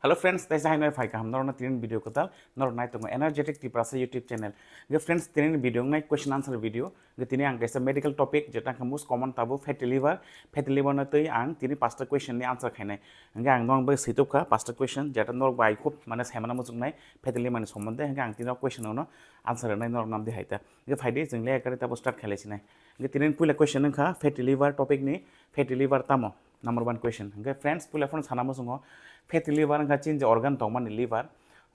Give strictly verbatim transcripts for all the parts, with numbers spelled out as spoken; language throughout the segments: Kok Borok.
Hello friends, tei jahai noi phai kaham norokno tini video kwtal norok nai tongo Energetic Tiprasa YouTube channel. Ge friends, tini video nai question answer video. Ge tini ang kaisa medical topic jeta kha most common tabo fatty liver. Fatty liver no tei ang tini pasta question ni answer khainai. Ge ang nong bai sitop kha pasta question jeta norok bai khub mane saimana muchungnai fatty liver ni sombonde. Ge ang tini question no answer nai norok nam di haita. Ge phaidi jeng le kare tabo start khailai sinai. Ge tini puila question wngkha fatty liver topic ni, fatty liver tamo? Number one question. Hingke friends, puila phano sana muchungo fatty liver wngkha chini je organ tongmani liver.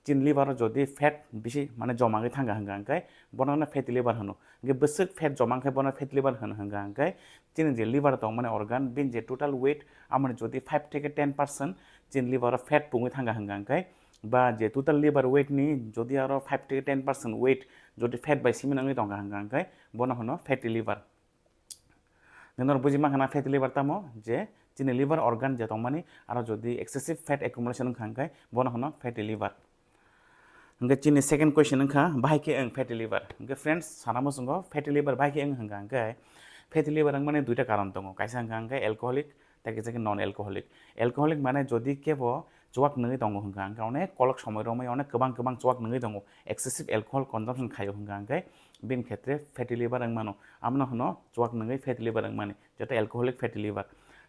Chini liver o jodi fat bisi mane joma wngwi thangkha hingka hingke bono no fatty liver hino. Hingke bwswk fat joma wngkhe bono fatty liver hino hingka hingke chini je liver tongmani organ bini je total weight amoni jodi five theke ten percent chini liver o fat pungwi thangkha hingka hingke ba je total liver weight ni jodi aro five theke ten percent weight jodi fat bai simi wngwi tongkha hingka hingke bono hino fatty liver. Nini buji mankha na fatty liver tamo je chini liver organ je tongmani aro jodi excessive fat accumulation wngkha hingkhe bono hino fatty liver. Hingkhe chini second question wngkha bahai khe wng fatty liver. Hingkhe friends, sana muchungo fatty liver bahai khe wng hingkha hingkhe fatty liver wngmani duita karon tongo. Kaisa hingkha hingkhe alcoholic, tei kisa khe non alcoholic. Alcoholic mane jodi kebo chuwak nungwi tongo hingkha hingkhe onek kolok somoi romwi onek kwbang kwbang chuwak nungwi tongo, excessive alcohol consumption khaio hingkha hingkhe bini khetre fatty liver wngmano, amno hino chuwak nungwi fatty liver wngmani, jeta alcoholic fatty liver.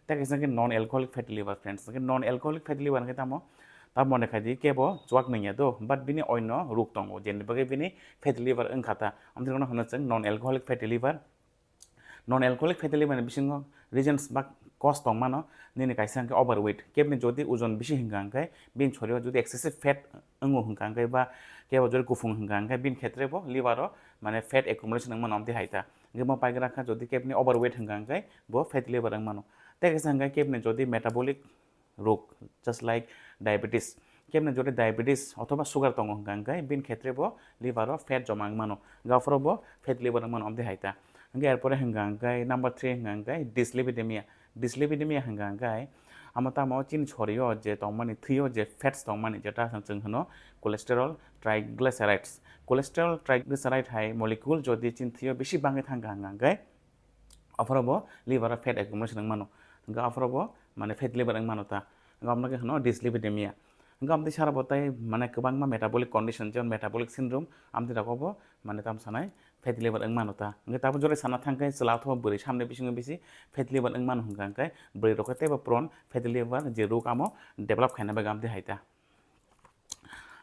Tei kaisa khe non alcoholic fatty liver friends, hingkhe non alcoholic fatty liver hingkhe tamo, tamo mone khaidi kebo chuwak nungya do, but bini oino ruk tongo, jeni bagwi bini fatty liver wngkha ta, amtwino hino chwng non alcoholic fatty liver. Non alcoholic fatty liver ni bisingo reasons ba cause tongmano, nini kaisa hingkhe overweight, kebni jodi ojon bisi hingkha hingkhe bini sorio jodi excessive fat wngo hingkha hingkhe ba kebo jodi kuphung hingkha hingkhe bini khetre bo liver o mane fat accumulation wngmano amtwi hai ta. Hingkhe mo paigra kha jodi kebni overweight hingkha hingkhe bo fatty liver wngmano. Tei kaisa hingkha kebni jodi metabolic rok, just like diabetes. Kebni jodi diabetes othoba sugar tongo hingkha hingkhe bini khetre bo liver o fat joma wngmano, gaphoro bo fat liver wngmano amtwi hai ta. Hingkhe erpore hingkha hingkhe number three hingkha hingkhe dyslipidemia. Dyslipidemia hingkha hingkhe amo tamo chini sorio je tongmani, thwio je fats tongmani, jeta chwng hino cholesterol triglycerides. Cholesterol triglyceride hai molecule jodi chini thwio bisi bangwi thangkha hingkha hingkhe aphoro bo liver o fat accumulation wngmano, hingkhe aphoro bo mane fat liver wngmano ta, hingkhe amno khe hino dyslipidemia. Hingkhe amtwi sara bo tai mane kwbangma metabolic condition, jemon metabolic syndrome, amtwi rogo bo mane tamo sanai fat liver wngmano ta. Hingkhe tabuk jora sana thangkhe chwla othoba bwrwi samni bisingo bisi fat liver wngmano hingkha hingkhe bwrwi rok khe teibo prone fat liver je rok amo develop khaina bagwi amtwi hai ta.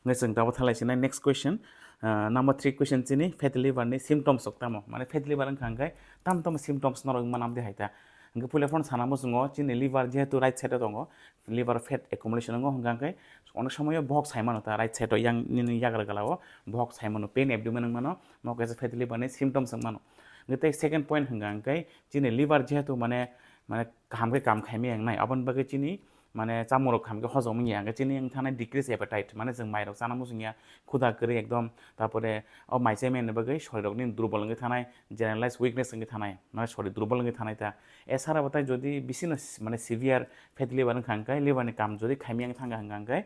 Hingkhe chwng tabuk thalai sinai next question. Ah, number three question chini fatty liver ni symptoms rok tamo? Mane fatty liver wngkha hingkhe tamo tamo symptoms norok wngmano amtwi hai ta. Hingkhe puila phano sana muchungo chini liver jehetu right side o tongo, liver fat accumulation wngo hingkha hingkhe onek somoyo bohok saimano ta right side o yang nini yagra gala o bohok saimano, pain abdomen wngmano, mo kaisa fatty liver ni symptoms wngmano. Hingkhe tei second point hingkha hingkhe chini liver jehetu mane, mane kaham khe kam khaimaya wngnai, aboni bagwi chini mane chamung rok kaham khe hojom wngya, hingkhe chini wng thanai decrease appetite, mane chwng mai rok chana muchung ya, khuda kwrwi ekdom, tarpore o mai chaimani bagwi sorirok ni durbol wngwi thanai, generalized weakness wngwi thanai, mane sorir durbol wngwi thanai ta. Esara bo tai jodi bisino s-, mane severe fatty liver wngkha hingkhe liver ni kam jodi khaimaya wng thangkha hingkha hingkhe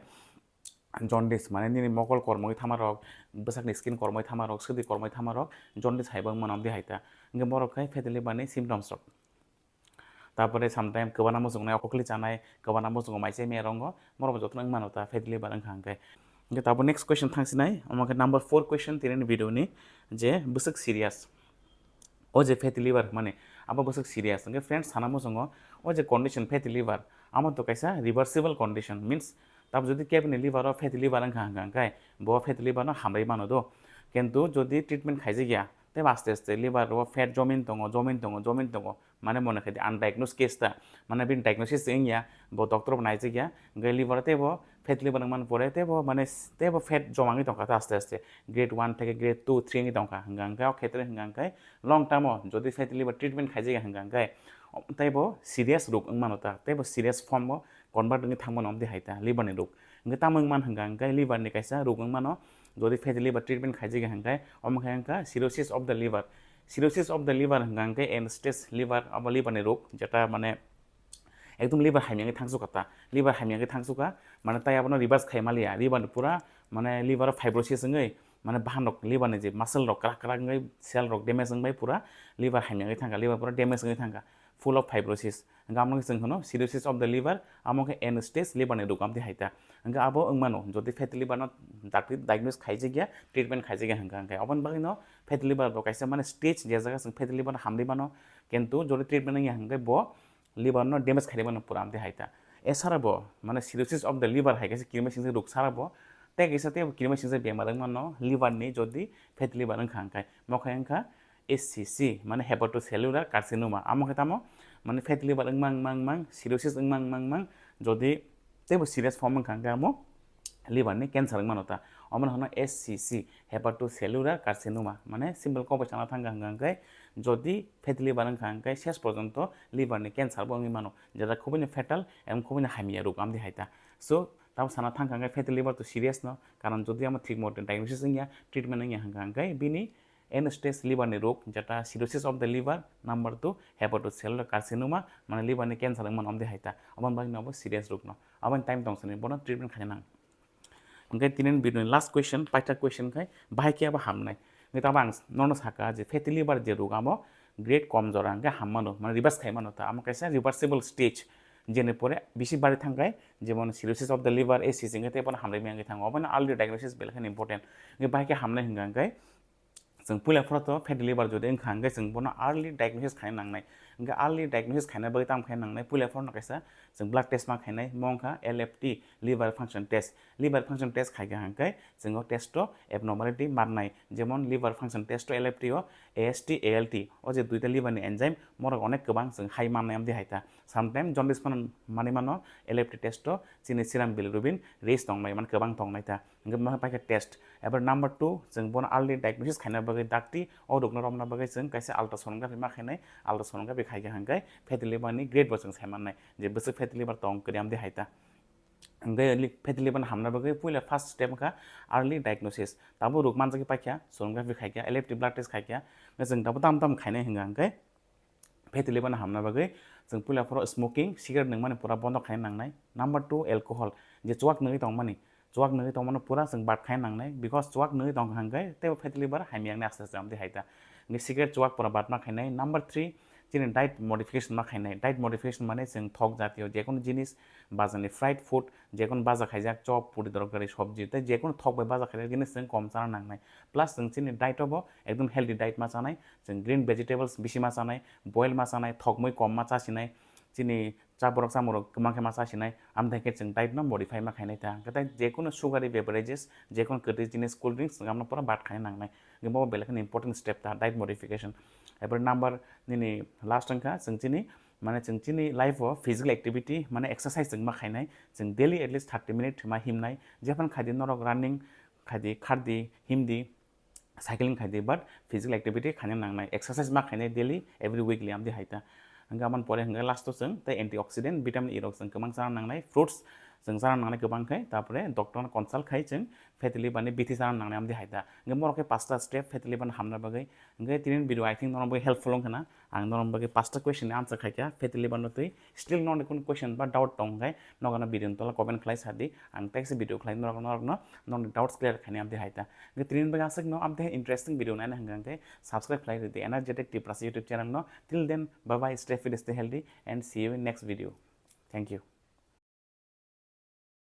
jaundice, mane nini mokol kormoi thamarok, bwsakni skin kormoi thamarok, swtwi kormoi thamarok jaundice hai bo wngmano amtwi hai ta. Hingkhe borok khai fatty liver ni symptoms rok. Tarpore sometime kwbana muchungnai, okokli chanai, kwbana muchungo mai chaimaya rongo, morok jotono wngmano ta fatty liver wngkha hingkhe. Hingkhe tabuk next question thangsinai, omo khe number four question tinini video ni, je bwswk serious. O je fatty liver hwnmani, abo bwswk serious. Hingkhe friends, sana muchungo, o je condition fatty liver, amo to kaisa reversible condition, means tabuk jodi kebni liver o fatty liver wngkha hingkha hingkhe bo fatty liver no hamrwi mano do. Kintu jodi treatment khaijak ya, tei aste aste liver o fat jomin tongo, jomin tongo, jomin tongo, mane mone khai di undiagnosed case ta, mane bini diagnosis wngya, bo doctor bo naijak ya, hingkhe liver teibo fat liver wngmani pore teibo mane s-, teibo fat joma wngwi tongkha ta aste aste, grade one theke grade two, three wngwi tongkha, hingkha hingkhe o khetre hingkha hingkhe long term o jodi fat liver treatment khaijak ya hingkha hingkhe teibo serious rok wngmano ta, teibo serious form o convert wngwi thangmano amtwi hai ta liver ni rok. Hingkhe tamo wngman hingkha hingkhe liver ni kaisa rok wngmano, jodi fatty liver treatment khaijak ya hingkhe omo khe wngkha cirrhosis of the liver. Cirrhosis of the liver hingkha hingkhe end stage liver, abo liver ni rok, jeta mane ekdom liver hamya wngwi thangsukha ta, liver hamya wngwi thangsukha, mane tai abono reverse khai maliya, liver ni pura mane liver o fibrosis wngwi mane bahan rok liver ni je muscle rok kwrak kwrak wngwi cell rok damage wngbai pura liver hamya wngwi thangkha, liver pura damage wngwi thangkha. full of fibrosis. Hingke amo chwng hono cirrhosis of the liver, amo khe end stage liver ni rok amtwi hai ta. Hingke abo wngmano, jodi fatty liver no dakti diagnose khaijak ya, treatment khaijak ya hingka hingke. Oboni bagwi no fatty liver bo kaisa mane stage, je jaga chwng fatty liver no hamri mano, kintu jodi treatment wngya hingke bo liver no damage khairi mano pura amtwi hai ta. Esara bo mane cirrhosis of the liver hai kaisa kirima singsa rok sara bo, tei kaisa tei kirima singsa bemar wngmano liver ni jodi fatty liver wngkha hingke. Mo khe wngkha S C C, mane hepatocellular carcinoma. Amo khe tamo, mane fatty liver wngmang, mang, mang, cirrhosis wngmang, mang, mang, jodi teibo serious form wngkha hingke amo liver ni cancer wngmano ta. Omo hono S C C, hepatocellular carcinoma, mane simple kok bai sana thangkha hingka hingke jodi fatty liver wngkha hingke ses porjonto liver ni cancer bo wngwi mano, jeta khubui no fatal ebong khubui no hamya rok amtwi hai ta. So, tamo sana thangkha hingke fatty liver to serious no, karon jodi amo thik mote diagnosis wngya, treatment wngya hingka hingke bini end stage liver ni rok, jeta cirrhosis of the liver, number two, hepatocellular carcinoma, mane liver ni cancer wngmano amtwi hai ta. Oboni bagwi no abo serious rok no. Aboni time tong sani, bono treatment khaina nang. Hingke tini video ni last question, paita question khai, bahai khe abo hamnai. Hingke tamo ang nono saka je fatty liver je rok amo grade kom jora hingke hammano, mane reverse khai mano ta, amo kaisa reversible stage. Jeni pore bisi bari thangkai, jemon cirrhosis of the liver, S C C hingke tei bono hamri mengwi thango. Obono early diagnosis belai kheno important. Hingke bahai khe hamnai hingka hingke, chwng puila phoro to fatty liver jodi wngkha hingke chwng bono early diagnosis khaina nangnai. Hingke early diagnosis khaina bagwi tamo khaina nangnai, puila phoro no kaisa chwng blood test ma khainai, mo wngkha L F T, liver function test. Liver function test khaikha hingke chwng o test o abnormality marnai, jemon liver function test o L F T o A S T, A L T, o je duita liver ni enzyme, morok onek kwbang chwng hai mannai amtwi hai ta. Sometimes jaundice phano manwi mano, L F T test o chini serum bilirubin raise tongnai, mane kwbang tongnai ta. Hingke mo paikha test. Ebar number two, chwng bono early diagnosis khaina bagwi dakti, o rokno romna bagwi chwng kaisa ultrasonography ma khainai, ultrasonography khaikha hingke fatty liver ni grade bo chwng sai mannai, je bwswk fatty liver tong kwrwi amtwi hai ta. Hingke li-, fatty liver no hamna bagwi puila first step wngkha early diagnosis. Tabuk rok manjak paikha, sonography khaikha, L F T blood test khaikha, hingke chwng tabuk tam tam khainai hingka hingke fatty liver no hamna bagwi chwng puila phoro smoking, cigarette nungmani pura bondo khaina nangnai. Number two, alcohol, je chuwak nungwi tongmani, chuwak nungwi tongmano pura chwng bad khaina nangnai, because chuwak nungwi tongkha hingke teibo fatty liver hamya wngnai aste aste amtwi hai ta. Hingke cigarette chuwak pura bad ma khainai. Number three, chini diet modification ma khainai. Diet modification mane chwng thok jatiyo jekunu jinis, bazarni fried food, jekunu baja khaijak chop, puri, torkari, sobji, tei jekunu thok bai baja khaijak jinis chwng kom chana nangnai. Plus chwng chini diet o bo ekdom healthy diet ma chanai, chwng green vegetables bisi ma chanai, boil ma chanai, thokmui kom ma chasinai, chini chaborok chamungrok kwbang khe ma chasinai, amthaikhe chwng diet no modify ma khainai ta. Hwnkhe tei jekunu sugary beverages, jekunu kwtwi jinis, cool drinks, chwng amno pura bad khaina nangnai. Hwnkhe bo belai kheno important step ta, diet modification. Ebar number nini last wngkha chwng chini, mane chwng chini life o physical activity, mane exercise chwng ma khainai, chwng daily at least thirty minute ma himnai, jephano khaidi norok running khaidi, khardi, himdi, cycling khaidi, but physical activity khaina nangnai, exercise ma khainai daily, every weekly amtwi hai ta. Hwnkhe amoni pore hwnkhe last o chwng tei antioxidant, vitamin E rok chwng kwbang chana nangnai, fruits chwng chana nangnai kwbang khe, tapore doctor no consult khai chwng fatty liver ni bithi chana nangnai amtwi hai ta. Hwnkhe morok khe pasta step fatty liver no hamna bagwi. Hwnkhe tini video I think norok bagwi helpful wngkha na. Ang norok bagwi pasta question ni answer khaikha, fatty liver no twi still norokni kunu question ba doubt tong khe, nogo no video ni tola comment khlai sadi, ang text video khlai norok, norokno norokni doubts clear khainai amtwi hai ta. Hwnkhe tini bagwi aswk no amtwi interesting video naina hwnkha hwnkhe subscribe khlai rwdi Energetic Tiprasa YouTube channel no. Till then, bye bye, stay fit, stay healthy, and see you in next video. Thank you.